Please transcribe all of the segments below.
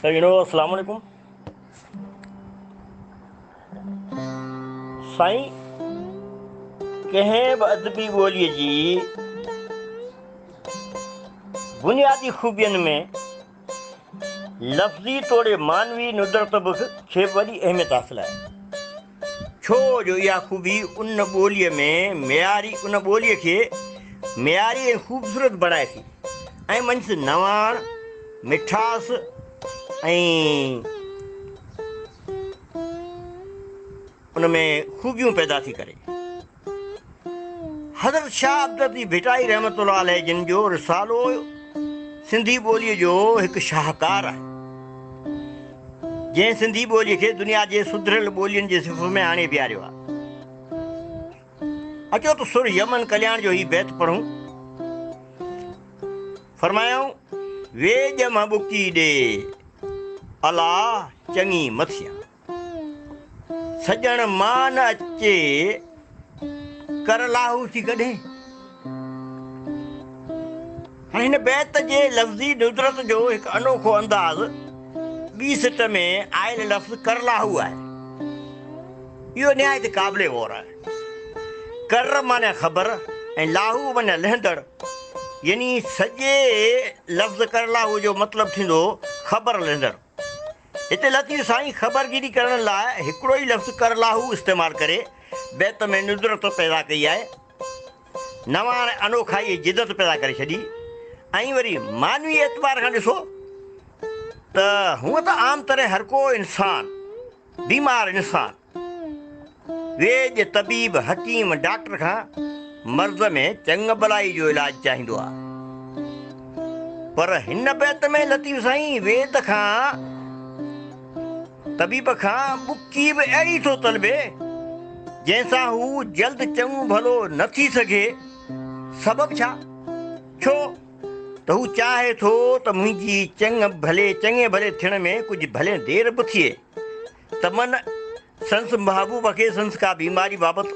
سڄڻو اسلام عليڪم سائين ڪنهن به ادبي ٻوليء جي بنيادي خوبين ۾ لفظي توڙي معنوي ندرت به کي وڏي اهميت حاصل آهي ڇو جو اها خوبي ان ٻوليء ۾ معياري ان ٻوليء کي معياري ۽ خوبصورت بڻائي ٿي ۽ منجهس نواڻ، مٺاس ۽ ان ۾ خوبيون پيدا ٿي ڪري. حضرت شاهه عبداللطيف ڀٽائي رحمة الله عليه جن جو رسالو سنڌي ٻوليء جو هڪ شاهڪار آهي، جنهن سنڌي ٻوليء کي دنيا جي سڌريل ٻولين جي صف ۾ آڻي بيهاريو آهي. اچو ته سر يمن ڪلياڻ جو هي بيت پڙهون. فرمايائون، ويڄ مان ٻڪي ڏي، الا چڱي مٿيان. سڄڻ مان نه اچي، ڪر لاهو ٿي ڪڏهن. هاڻي هن بيت جي لفظي ندرت جو هڪ انوکو انداز ٻي سٽ ۾ آيل لفظ ڪر لاهو آهي. اهو نهايت قابل غور آهي. ڪر معنيٰ خبر ۽ لاهو معنيٰ لهندڙ يعني سڄي لفظ ڪر لاهو جو مطلب ٿيندو خبر لهندڙ. هتي لطيف سائين خبرگيري ڪرڻ لاء هڪڙو ئي لفظ ڪر لاهو استعمال ڪري بيت ۾ ندرت پيدا ڪئي آهي. نواڻ ۽ انوکائي ۽ جدت پيدا ڪري ڇڏي ۽ وري معنوي اعتبار کان ڏسو ته هونء ته عام طرح هرڪو انسان، بيمار انسان، ويڄ، طبيب، حڪيم، ڊاڪٽر کان مرض ۾ چڱ ڀلائي جو علاج چاهيندو آهي. پر هن بيت ۾ لطيف سائين ويد کان، طبيب کان ٻڪي به اهڙي ٿو طلبي، جنهن سان هو جلد چڱو ڀلو نه ٿي سگهي. سبب ڇا؟ ڇو ته هو چاهي ٿو ته منهنجي چڱ ڀلي چڱي ڀلي ٿيڻ ۾ ڪجهه ڀلي دير به ٿئي ته من سندس محبوب کي سندس ڪا بيماري بابت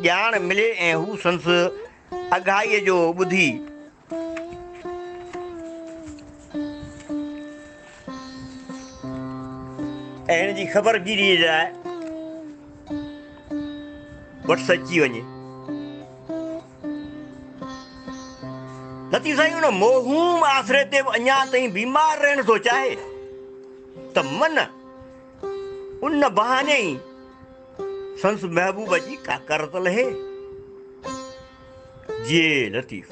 ڄاڻ ملي ۽ هو سندس اگهائيء جو ٻڌي ۽ هن جي خبرگيريء جي لاء وٽس اچي وڃي. لطيف سائين ان موهوم آسري تي به اڃا تائين بيمار رهڻ ٿو چاهي ته من ان بهاني ئي سندس محبوب جي ڪا ڪرت لهي. جي لطيف.